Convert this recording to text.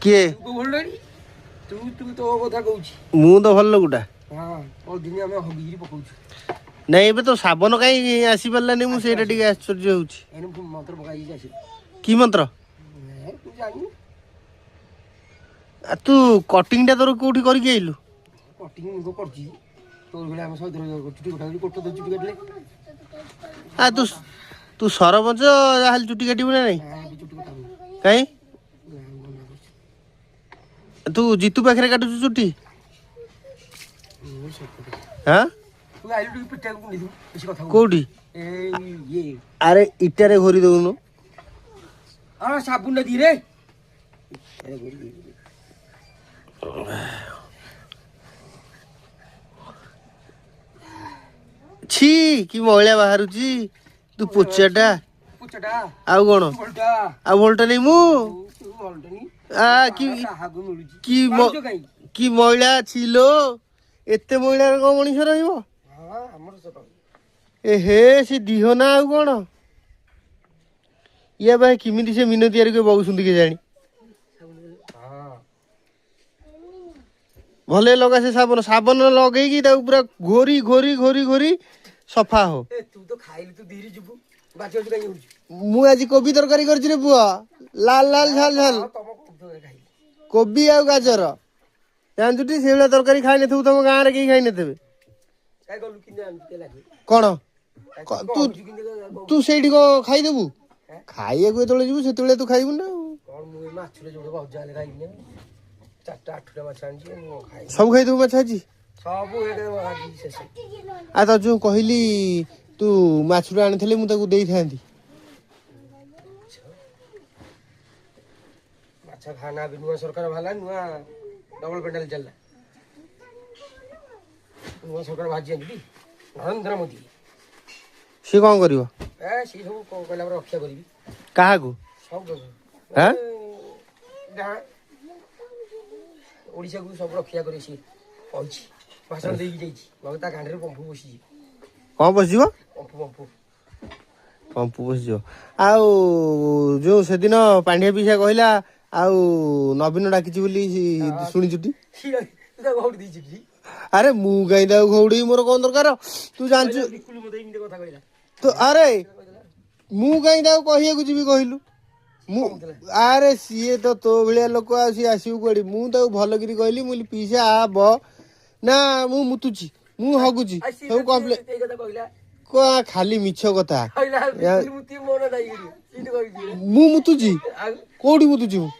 କିଏ? ତୁ ଭଲ ତୁ ତୁ ତୋ କଥା କହୁଛି। ମୁଁ ତ ଭଲ ଲୋକଟା। ହଁ, ଦିନେ ଆମେ ହଗିକିରି ପକଉଛୁ। ନାଇଁ, ଏବେ ତ ସାବନ କାହିଁ ଆସିପାରିଲାନି, ମୁଁ ସେଇଟା ଟିକେ ଆଶ୍ଚର୍ଯ୍ୟ ହଉଛି। ଏଇନେ ମନ୍ତ୍ର ପକାଇକି ଆସିବ। କି ମନ୍ତ୍ର? ତୁ ଜାଣିନୁ। ଆ, ତୁ କଟିଂଟା ତୋର କୋଉଠି କରିକି ଆଇଲୁ? କଟିଂ ମୁଁ କରୁଛି, ତୋର ଭଳିଆ ଆମେ 100 ଥର ଚୁଟି କଟା କୋଟ ଚୁଟି କାଟିଲେ। ଆ, ତୁ ତୁ ସରପଞ୍ଚ, ଯାହାହେଲେ ଚୁଟି କାଟିବୁ ନା ନାଇଁ? ଚୁଟି କଟା। କାଇଁ, ତୁ ଜିତୁ ପାଖରେ କାଟୁଛୁ ଚୁଟି? ହଁ। କୋଉଠି? ଆରେ, ଇଟାରେ ଘୋରି ଦଉନୁ। ସାବୁନ ରେ। ଛି, କି ମଇଳା ବାହାରୁଛି। ତୁ ପୋଚାଟା ଆଉ କଣ? ଆଉ ଭଲଟା ନେଇ ମୁଁ କି କି କି ମଇଳା ଛିଲୋ। ଏତେ ମଇଳାରେ କଣ ମଣିଷ ରହିବ? ଏ ହେ, ସେ ଦିହ ନା ଆଉ କଣ? ଇଆ ଭାଇ, କେମିତି ସେ ମୀନ ତିଆରି କରି ବଗୁଛନ୍ତି କେଜାଣି। ଭଲ ଲଗା ସେ ସାବନ। ସାବନ ଲଗେଇକି ତାକୁ ପୁରା ଘୋରି ଘୋରି ଘୋରି ଘୋରି ସଫା ହୋ। ମୁଁ ଆଜି କୋବି ତରକାରୀ କରିଛି ରେ ପୁଅ, ଲାଲ ଲାଲ ଝାଲ ଝାଲ କୋବି ଆଉ ଗାଜର। ଜାଣିଛୁ, ସେଇଭଳିଆ ତରକାରୀ ଖାଇନଥିବୁ, ତମ ଗାଁରେ କେହି ଖାଇନଥିବେ। କଣ ତୁ ତୁ ସେଇଠି କଣ ଖାଇଦେବୁ? ଖାଇବାକୁ ଯେତେବେଳେ ଯିବୁ, ସେତେବେଳେ ତୁ ଖାଇବୁ ନା। ସବୁ ଖାଇଦେବୁ ମାଛ ଆଜି? ଆଉ ତ ଯୋଉ କହିଲି ତୁ ମାଛରୁ ଆଣିଥିଲେ ମୁଁ ତାକୁ ଦେଇଥାନ୍ତି। ମାଛ ଖାନା ବି ନୂଆ ସରକାର ବାହାରିଲା, ନୂଆ ଡବଲ ପେଣ୍ଡାଲ ଚାଲିଲା। ନୂଆ ସରକାର ବାହାରିଛି ନରେନ୍ଦ୍ର ମୋଦି। ସିଏ କଣ କରିବ? ଏ ସିଏ ସବୁ କଣ କହିଲା, ରକ୍ଷା କରିବି। କାହାକୁ? ସବୁ ଗାଁ ଓଡ଼ିଶାକୁ ସବୁ ରକ୍ଷା କରିବି ସିଏ କହିଛି, ଭାଷଣ ଦେଇକି ଯାଇଛି। ତା ଗାଣ୍ଡିରେ ପମ୍ପୁ ବସିଛି। କଣ ବସିଯିବ? ପମ୍ପୁ, ପମ୍ପୁ, ପମ୍ପୁ ବସିଯିବ। ଆଉ ଯୋଉ ସେଦିନ ପାଣ୍ଡିଆ ପିସା କହିଲା ଆଉ ନବୀନ ଡାକିଛି ବୋଲି ଶୁଣିଛୁ? ଆରେ, ମୁଁ କାହିଁ ତାକୁ ଘଉଡେଇ, ମୋର କଣ ଦରକାର? ତୁ ଜାଣିଛୁ ତୁ। ଆରେ, ମୁଁ କାହିଁ ତାକୁ କହିବାକୁ ଯିବି କହିଲୁ? ମୁଁ ଆରେ, ସିଏ ତ ତୋ ଭଳିଆ ଲୋକ, ଆଉ ସିଏ ଆସିବ କୁଆଡେ? ମୁଁ ତାକୁ ଭଲ କରି କହିଲି, ମୁଁ ପିସା ଆ ବ ନା, ମୁଁ ମୁତୁଛି, ମୁଁ ହଗୁଛି, ସବୁ କମ୍ପ୍ଲେନ ଖାଲି ମିଛ କଥା। ମୁଁ ମୁତୁଛି? କୋଉଠି ମୁତୁଛି ମୁଁ?